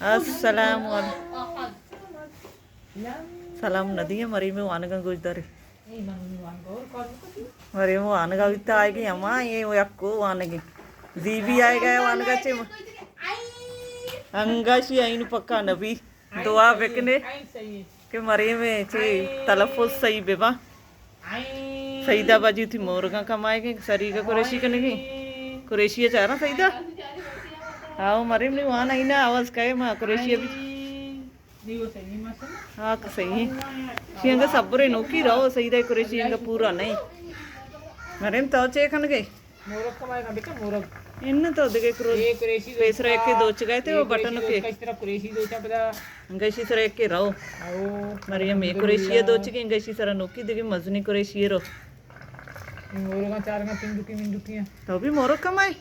السلام علیکم۔ سلام ندی، مریم وانگا گوش داری۔ مریم وانگا بیتا آئے گی ہما، یہ یکو وانگی۔ زیبی آئے گا وانگا چے، انگا شی آئین پکا نبی۔ دعا بکنے کہ مریم چے تلفظ صحیح ببا۔ سعیدہ باجی تی مورگاں کمائے گی، سریگا قریشی کنگی۔ قریشی چارا سعیدہ۔ آو مریم نی وان آئینا آواز کئے ما قریشی بھی۔ ہاں، کہ صحیح۔ شی انگا صبر نوکی رہو، سعیدہ قریشی انگا پورا نہیں۔ مریم تو چے کن گئے؟ مورگ کمائے گا بیٹا، مورگ۔ ان تو دگے کرو۔ اے قریشی پیسرا ایک دوچ گئے تھے، وہ بٹن کے۔ اس طرح قریشی دوچا پدا۔ انگا شی سرا ایک رہو۔ مریم اے قریشی دوچ گئے، انگا شی سرا نوکی دگے مزنی قریشی رو۔ مورگاں چارگاں پنڈکی منڈکی ہیں۔ تو بھی مورگ کمائے؟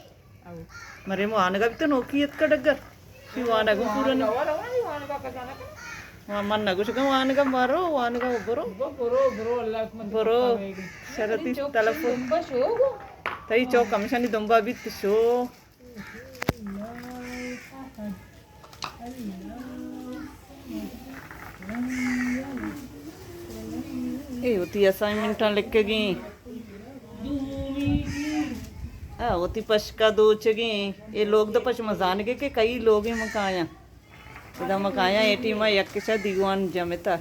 مرے مو آنگا بھی تو نوکی ات کا ڈگر۔ شی وانگا پورا نہ۔ وانگا کجانا کن۔ وان من نگوشگا وانگا مرو، وانگا برو۔ برو، برو، اللہ حکمت برو۔ شرطی تلفظ۔ تئی چوک ہمشانی دمبا بیت شو۔ اے وتی اسائنمنٹاں لکھگیں۔ آ، وتی پشکا دوچگیں۔ اے لوگ دا پش مزانگے کہ کئی لوگیں مکایاں۔ ادا مکایاں اے ٹیما یک کشا دیوان جمتا۔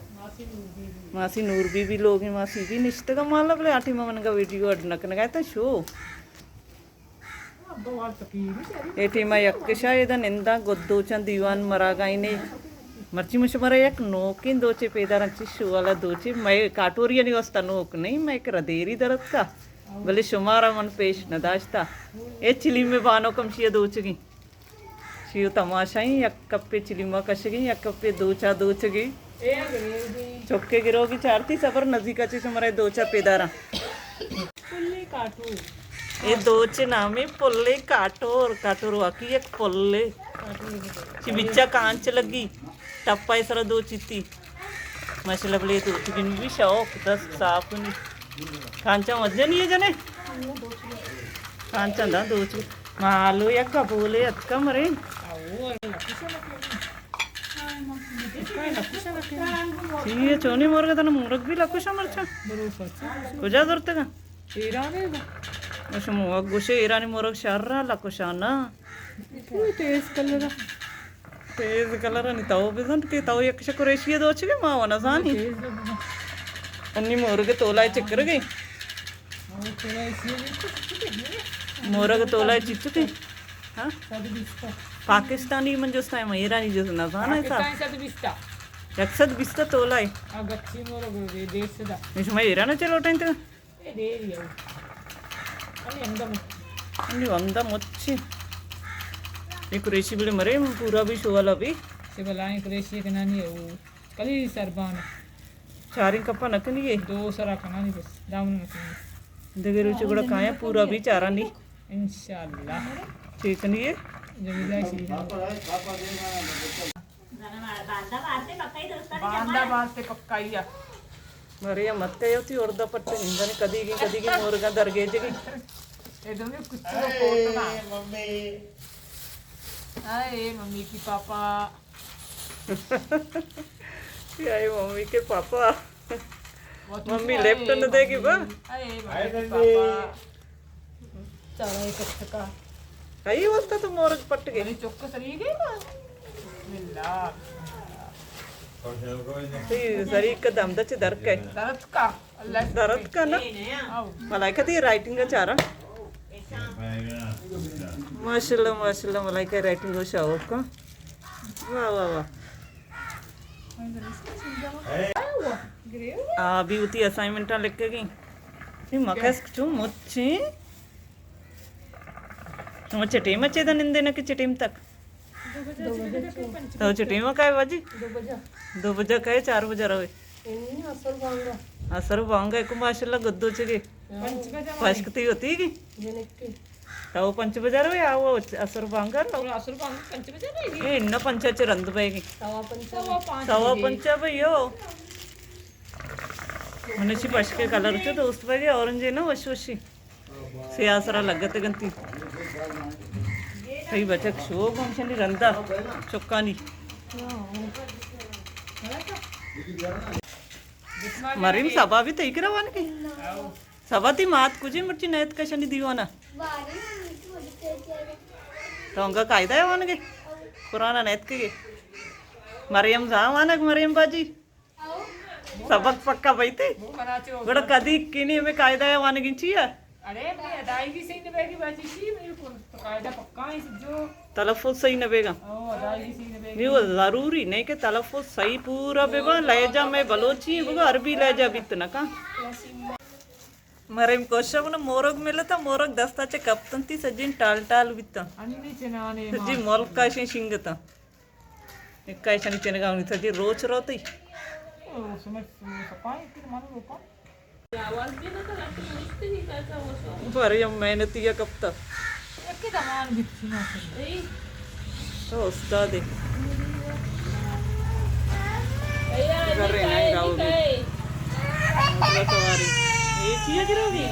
ماسی نور بی بی لوگیں ماسی بی نشتگا مالا بلے آ ٹیما منگا ویڈیو اڈ نکنگا تا شو۔ اے ٹیما یک کشا ادا ننداں گد دوچاں دیوان مراگائینے۔ مرچی من شمارا یک نوکیں دوچے پیداراں چش والا دوچے مئے کاٹوریانی واسطہ نوک نہیں، مئے یک ردیری درتکا، بلے شمارا من پیش نداشتا۔ اے چلیمے بانک ہمشی دوچگیں۔ شیو تماشائیں، یک کپے چلیما کشگیں، یک کپے دوچا دوچگیں۔ چکے گروگی چارتی صبر نزیکا چے شمارا دوچا پیداراں۔ پلے کاٹور۔ اے دوچے نامے پلے کاٹور، کاٹور واقعی یک پلے۔ چی بچا کانچ لگی، ٹپا سرا دوچیتی۔ ماشاءاللہ بلے دوچ گن بھی شوق دست صاف نی۔ کانچا مجنی ہے جنے۔ کانچا دا دوچ۔ مالو یک گبولے اتکا مرے۔ چی چونی مرگ تن مرگ بھی لکوشا مرچا۔ کجا زرتگا؟ ایران ہے۔ اش موگ گوشے ایرانی مرگ شر لکوشانا۔ تیز کلر۔ تیز کلر نی تو بزن کہ تو یک شکریشی دوچگے ما و نزانی۔ انی مرگ تولائے چکر گئی۔ مورگ تولائے چچکے؟ ہاں؟ پاکستانی من جستا ہے، من ایرانی جس نہ زانا ہے صاحب۔ پاکستانی صد بیستا۔ یک صد بیستا تولائے۔ آ گچی مورگ دے، ڈیڑھ سدا۔ میں شما ایران چلو ٹائم تک۔ اے دے دیا۔ انی ہمدا مچ۔ انی ہمدا مچ۔ یہ قریشی بلے مرے پورا بھی شوالا بھی۔ سے بلائیں قریشی کنانی ہے وہ۔ کلی سربان۔ چاریں کپا نہ کنی ہے؟ دو سرا کنانی بس، دامن نہ کنی۔ دگہ روچ گڑا کایا پورا بھی چارانی۔ انشاءاللہ۔ چی کنی ہے؟ جمیلہ شیرین۔ باندا بارتے پکائی ہے۔ مرے یا مت کہو تی اردہ پٹے نندن کدی گی، کدی گی مورگا درگیجگی۔ اے دونوں کچھ کو کوٹنا۔ اے ممی کی پاپا۔ اے ممی کے پاپا۔ ممی لیفٹ نہ دے گی با۔ اے ممی کے پاپا۔ چارا ایک اچھا کا۔ کئی واسطہ تو مورگ پٹ گئے۔ منی چک سری گئے با۔ بسم اللہ۔ تی سری کا دم دچ درک ہے۔ درد کا۔ درد کا نا؟ ملائکہ تی رائٹنگ چارا۔ ماشاءاللہ، ماشاءاللہ، ملائکہ رائٹنگ شوق کا۔ واہ، واہ، واہ۔ آ، بھی ہوتی اسائنمنٹاں لکھے گی۔ مکس چو مچیں۔ مچے ٹیم اچے دا نندے نہ کہ چٹیم تک۔ تو چٹیم کائے باجی؟ دو بجہ۔ دو بجہ کائے، چار بجہ روے۔ اے نہیں، اثر بانگا۔ اثر بانگا، ایک ماشاءاللہ گدو چگے۔ پشکتی ہوتی گی؟ جنکی۔ تو پنچ بجہ روے، آو اثر بانگا رو۔ اثر بانگا پنچ بجہ روے گی؟ اے نہ پنچا چ رند بے گی۔ سوا پنچا۔ سوا پنچا بے یو۔ منشی پشکے کلر چو دوست بے گی، اورنج ہے نا، وش وشی۔ سیاہ سرا لگت گنتی۔ تئی بچک شوق ہمشنی رندا۔ چکانی۔ مریم، صبا بھی تئی کرا وانگی؟ صبا، تئی مات کجے، مرچی نیتکا شنی دیوانا؟ تو انگا قاعدہ ءَ وانگے؟ قرآن ءَ نیتکگے؟ مریم زان وانگ، مریم باجی؟ سبق پکا بیتے؟ گڑا کدی کینی ہمیں قاعدہ ءَ وانگی چی ہے؟ اڑے، میں ادائیگی صحیح نہ بیگی باجی، چی بالکل تو قاعدہ پکا ہے جو۔ تلفظ صحیح نہ بیگا۔ او، ادائیگی صحیح نہ بیگی۔ نہیں، وہ ضروری نہیں کہ تلفظ صحیح پورا بے با، لہجہ میں بلوچی بگا، عربی لہجہ بیت نہ کا۔ مریم کوشا بنا مورگ ملتا، مورگ دستا چے کپتنتی، سجین ٹال ٹال بیتا۔ انی چنانے سجی ملک کاشیں شنگتا۔ اکا ایشانی چنگا ہونی تھا جی روچ روتی۔ او، سمجھ، سمجھ، سپائی، پھر من روکا۔ آواز بھی نہ کرا، تو مجھتے نہیں کہتا وہ سو۔ بارے ہم محنتی یا کپتا۔ یکی دمان بیتی نا سن۔ تو استاد ہے۔ گھر رہنا ہے، گاؤں میں۔ مطلب سواری۔ یہ چیز گرو گی؟